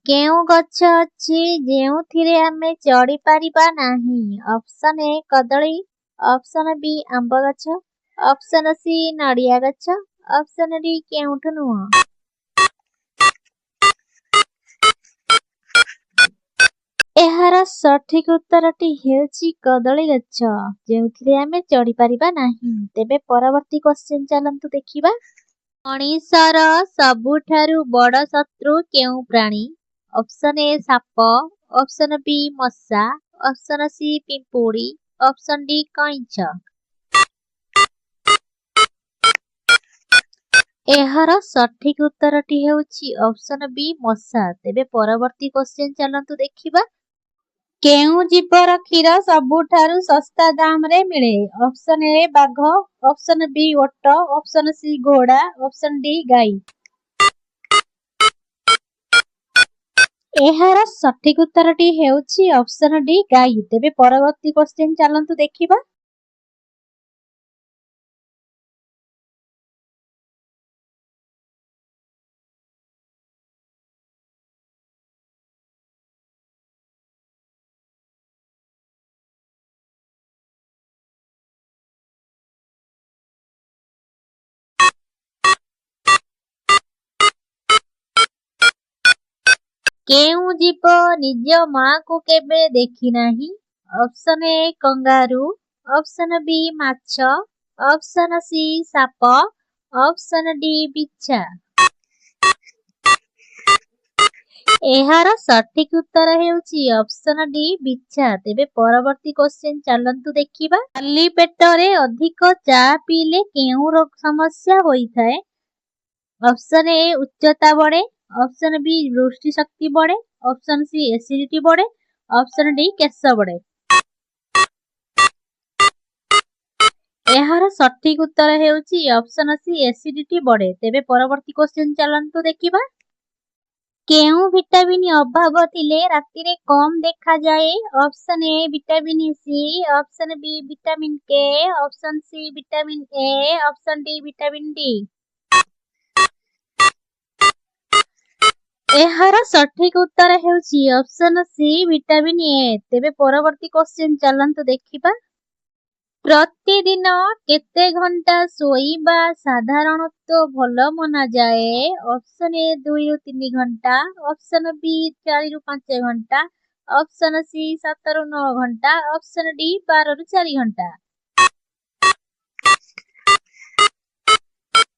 କେଉଁ ଗଛ ଅଛି ଯେଉଁଥିରେ ଆମେ ଚଢ଼ି ପାରିବା ନାହିଁ? ଅପସନ୍ ଏ କଦଳୀ, ଅପସନ୍ ବି ଆମ୍ବ ଗଛ, ଅପସନ୍ ସି ନଡ଼ିଆ ଗଛ, ଅପସନ୍ ଡି କେଉଁଟି ନୁହଁ। ଏହାର ସଠିକ୍ ଉତ୍ତରଟି ହେଉଛି କଦଳୀ ଗଛ, ଯେଉଁଥିରେ ଆମେ ଚଢ଼ିପାରିବା ନାହିଁ। ତେବେ ପରବର୍ତ୍ତୀ କ୍ୱେଶ୍ଚିନ୍ ଚାଲନ୍ତୁ ଦେଖିବା। ମଣିଷର ସବୁଠାରୁ ବଡ଼ ଶତ୍ରୁ କେଉଁ ପ୍ରାଣୀ? ଅପସନ୍ ଏ ସାପ, ଅପସନ୍ ବି ମଶା, ଅପସନ୍ ସି ପିମ୍ପୁଡ଼ି, ଅପସନ୍ ଡି କଇଁଛ। ଏହାର ସଠିକ୍ ଉତ୍ତରଟି ହେଉଛି ଅପସନ୍ ବି ମଶା। ତେବେ ପରବର୍ତ୍ତୀ କ୍ୱେଶ୍ଚିନ୍ ଚାଲନ୍ତୁ ଦେଖିବା। କେଉଁ ଜୀବର କ୍ଷୀର ସବୁଠାରୁ ଶସ୍ତା ଦାମରେ ମିଳେ? ଅପସନ୍ ଏ ବାଘ, ଅପସନ୍ ବି ଓଟ, ଅପସନ୍ ସି ଘୋଡ଼ା, ଅପସନ୍ ଡି ଗାଈ। ଏହାର ସଠିକ୍ ଉତ୍ତରଟି ହେଉଛି ଅପସନ୍ ଡି ଗାଈ। ତେବେ ପରବର୍ତ୍ତୀ କ୍ୱେଶ୍ଚିନ୍ ଚାଲନ୍ତୁ ଦେଖିବା। କେଉଁ ଜୀବ ନିଜ ମାଆକୁ କେବେ ଦେଖିନାହିଁ? Option A kangaroo, option B ମାଛ, ଅପସନ୍ ସି ସାପ, ଅପସନ୍ ଡି ବିଛା। ଏହାର ସଠିକ୍ ଉତ୍ତର ହେଉଛି ଅପସନ୍ ଡି ବିଛା। ତେବେ ପରବର୍ତ୍ତୀ କ୍ୱେଶ୍ଚିନ୍ ଚାଲନ୍ତୁ ଦେଖିବା। ଖାଲି ପେଟରେ ଅଧିକ ଚା ପିଇଲେ କେଉଁ ସମସ୍ୟା ହୋଇଥାଏ? ଅପସନ୍ ଏ ଉଚ୍ଚତା ବଢ଼େ, ଅପସନ୍ ବି ଦୃଷ୍ଟି ଶକ୍ତି ବଢ଼େ, ଅପସନ୍ ସି ଏସିଡିଟି ବଢ଼େ, ଅପସନ୍ ଡି କେଶ ବଢ଼େ। ଏହାର ସଠିକ୍ ଉତ୍ତର ହେଉଛି ଅପସନ୍ ସି ଏସିଡିଟି ବଢ଼େ। ତେବେ ପରବର୍ତ୍ତୀ କ୍ୱେଶ୍ଚିନ୍ ଚାଲନ୍ତୁ ଦେଖିବା। କେଉଁ ଭିଟାମିନ୍ ଅଭାବ ଥିଲେ ରାତିରେ କମ୍ ଦେଖାଯାଏ? Option A vitamin C, option B vitamin K, option C vitamin A, option D vitamin D. ଏହାର ସଠିକ୍ ଉତ୍ତର ହେଉଛି ଅପସନ୍ ସି ଭିଟାମିନ୍ ଏ। ତେବେ ପରବର୍ତ୍ତୀ କ୍ୱେଶ୍ଚିନ୍ ଚାଲନ୍ତୁ ଦେଖିବା। ପ୍ରତିଦିନ କେତେ ଘଣ୍ଟା ଶୋଇବା ସାଧାରଣତଃ ଭଲ ମନାଯାଏ? ଅପସନ୍ ଏ 2ରୁ 3 ଘଣ୍ଟା, ଅପସନ୍ ବି 4ରୁ 5 ଘଣ୍ଟା, ଅପସନ୍ ସି 7ରୁ 9 ଘଣ୍ଟା, ଅପସନ୍ ଡି 12ରୁ 4 ଘଣ୍ଟା।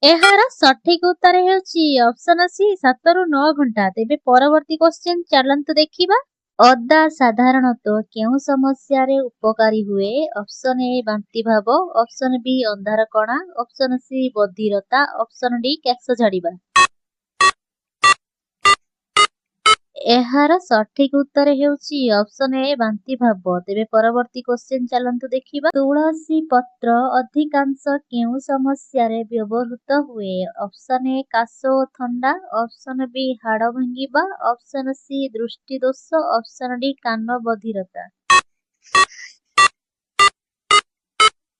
ଏହାର ସଠିକ୍ ଉତ୍ତର ହେଉଛି ଅପସନ୍ ସି 7ରୁ 9 ଘଣ୍ଟା। ତେବେ ପରବର୍ତ୍ତୀ କ୍ୱେଶ୍ଚିନ୍ ଚାଲନ୍ତୁ ଦେଖିବା। ଅଦା ସାଧାରଣତଃ କେଉଁ ସମସ୍ୟାରେ ଉପକାରୀ ହୁଏ? ଅପସନ୍ ଏ ବାନ୍ତି ଭାବ, ଅପସନ୍ ବି ଅନ୍ଧାର କଣା, ଅପସନ୍ ସି ବଧିରତା, ଅପସନ୍ ଡି କେଶ ଝଡ଼ିବା। ଏହାର ସଠିକ୍ ଉତ୍ତର ହେଉଛି ଅପସନ୍ ଏ ବାନ୍ତି ଭାବ। ତେବେ ପରବର୍ତ୍ତୀ କ୍ୱେଶ୍ଚିନ୍ ଚାଲନ୍ତୁ ଦେଖିବା। ତୁଳସୀ ପତ୍ର ଅଧିକାଂଶ କେଉଁ ସମସ୍ୟାରେ ବ୍ୟବହୃତ ହୁଏ? ଅପସନ୍ ଏ କାଶ ଓ ଥଣ୍ଡା, ଅପସନ୍ ବି ହାଡ଼ ଭାଙ୍ଗିବା, ଅପସନ୍ ସି ଦୃଷ୍ଟି ଦୋଷ, ଅପସନ୍ ଡି କାନ ବଧିରତା।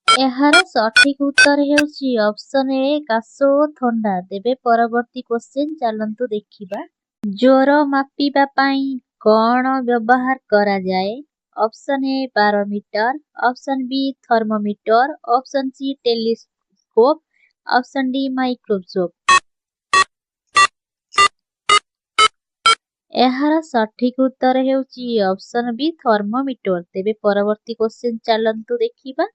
ଏହାର ସଠିକ୍ ଉତ୍ତର ହେଉଛି ଅପସନ୍ ଏ କାଶ ଓ ଥଣ୍ଡା। ତେବେ ପରବର୍ତ୍ତୀ କ୍ୱେଶ୍ଚିନ୍ ଚାଲନ୍ତୁ ଦେଖିବା। ଜ୍ୱର ମାପିବା ପାଇଁ କଣ ବ୍ୟବହାର କରାଯାଏ? Option A barometer, option B thermometer, option C telescope, option D microscope. ଏହାର ସଠିକ୍ ଉତ୍ତର ହେଉଛି ଅପସନ୍ ବି ଥର୍ମୋମିଟର। ତେବେ ପରବର୍ତ୍ତୀ କ୍ୱେଶ୍ଚିନ୍ ଚାଲନ୍ତୁ ଦେଖିବା।